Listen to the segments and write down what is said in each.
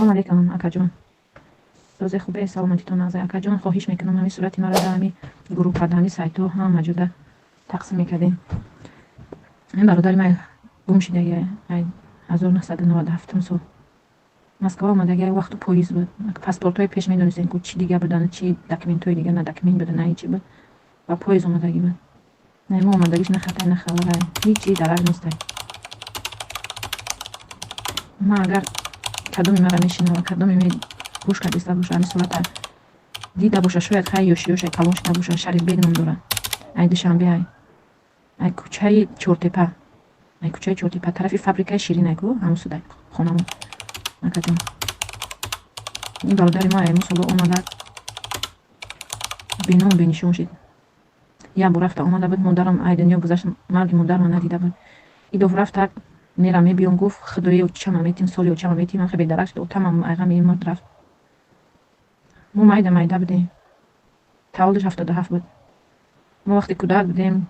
Салом алейкум, акаҷон. Созе, хубе, саломатитон нағзе, акаҷон. Хоҳиш мекунам, ҳамин сурати маро дар ҳамин группа, дар ҳамин сайтҳо ҳама ҷода тақсим мекардем. Ин бародари ман гум шидаги 1997-ум сол Москва омадаги. Вақту поезд буд, паспортҳои пеш медонистем ку, чӣ дига буданд, чӣ документҳои дига, на документ буда, на ҳечи буд. Ба поезд омадагӣ буд. На мо омадагиш, на хатай, на хабарай, ҳечи дарак нестай. Ма агар кадоме мара мешинава, кадоме гӯш кардиста боша, ҳамин сурата дида боша, шояд хай ёши ёшай, калон шида боша. Шарифбек ном дорад, ай Душанбе, ай кӯчаи Чортепа, ай кӯчаи Чортепа, тарафи фабрикаи ширинай ку, ҳамун судай хонамон, акаҷон. Ин бародари мо ай мусоло омада, беном бенишон шид. Як бор рафта омада буд. Модарам ай дунё гузашт, марги модарма надида буд. Идоф рафта мера мебиём гуфт, худои очама метим, соли очама метим, ҳам бедарак шуд. Отамам айғами мурд, рафт. Мо майда майда будем, таваллудаш 77 буд. Мо вақте кӯдак будем,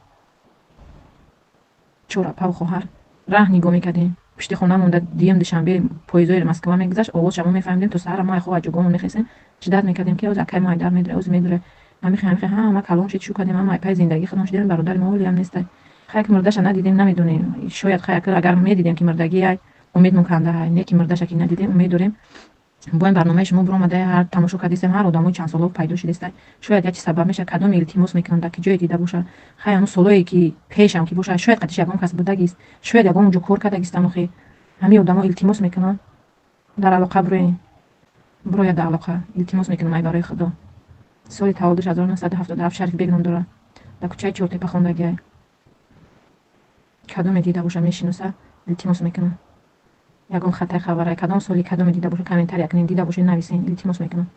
чор апаву хоҳар раҳ нигоҳ мекардем. Пушти хона монда диюм Душанбе поездои Москва мегузашт, овозша мо мефаҳмидем. То саҳара мо айхоб аҷугомон мехестем, ждать мекардем, ки оз акай мо айдар медуре, оз медуре. Ҳамихе ҳамихе ҳама калон шид, шу кардем, ҳама айпай зиндагӣ худмон шидем. Бародари мо ҳолиам нестай. Хай, ки мурдаша надидем, намедонем. Шояд, хай, агар медидем, ки мурдагиай, умедмон кандаҳай. Не ки мурдаша ки надидем, умед дорем. Бо ин барномаи шумо биромада, ҳар тамошо кардистем, ҳар одамои чандсоло пайдо шудистай. Шояд як чи сабаб мешавад. Кадоме, илтимос мекунам, дар ки ҷое дида боша, хай, ҳамун солое ки пешам ки боша, шояд қатиш ягон кас будагист, шояд ягон ҷо кор кардагистам. Охи ҳамин одамо, илтимос мекунам, дар алоқа бироем, бирояд дар алоқа, илтимос мекунам, ай барои Худо. Соли таваллудаш 1977, Шарифбек ном дорад, дар кӯчаи Чортепа хондагиай. Кадоме дида боша, мешиноса, илтимос мекунам. Ягон хатай, хабарай, кадом соли, кадоме дида боша, комментария кунед, дида бошед, нависен, илтимос мекунам.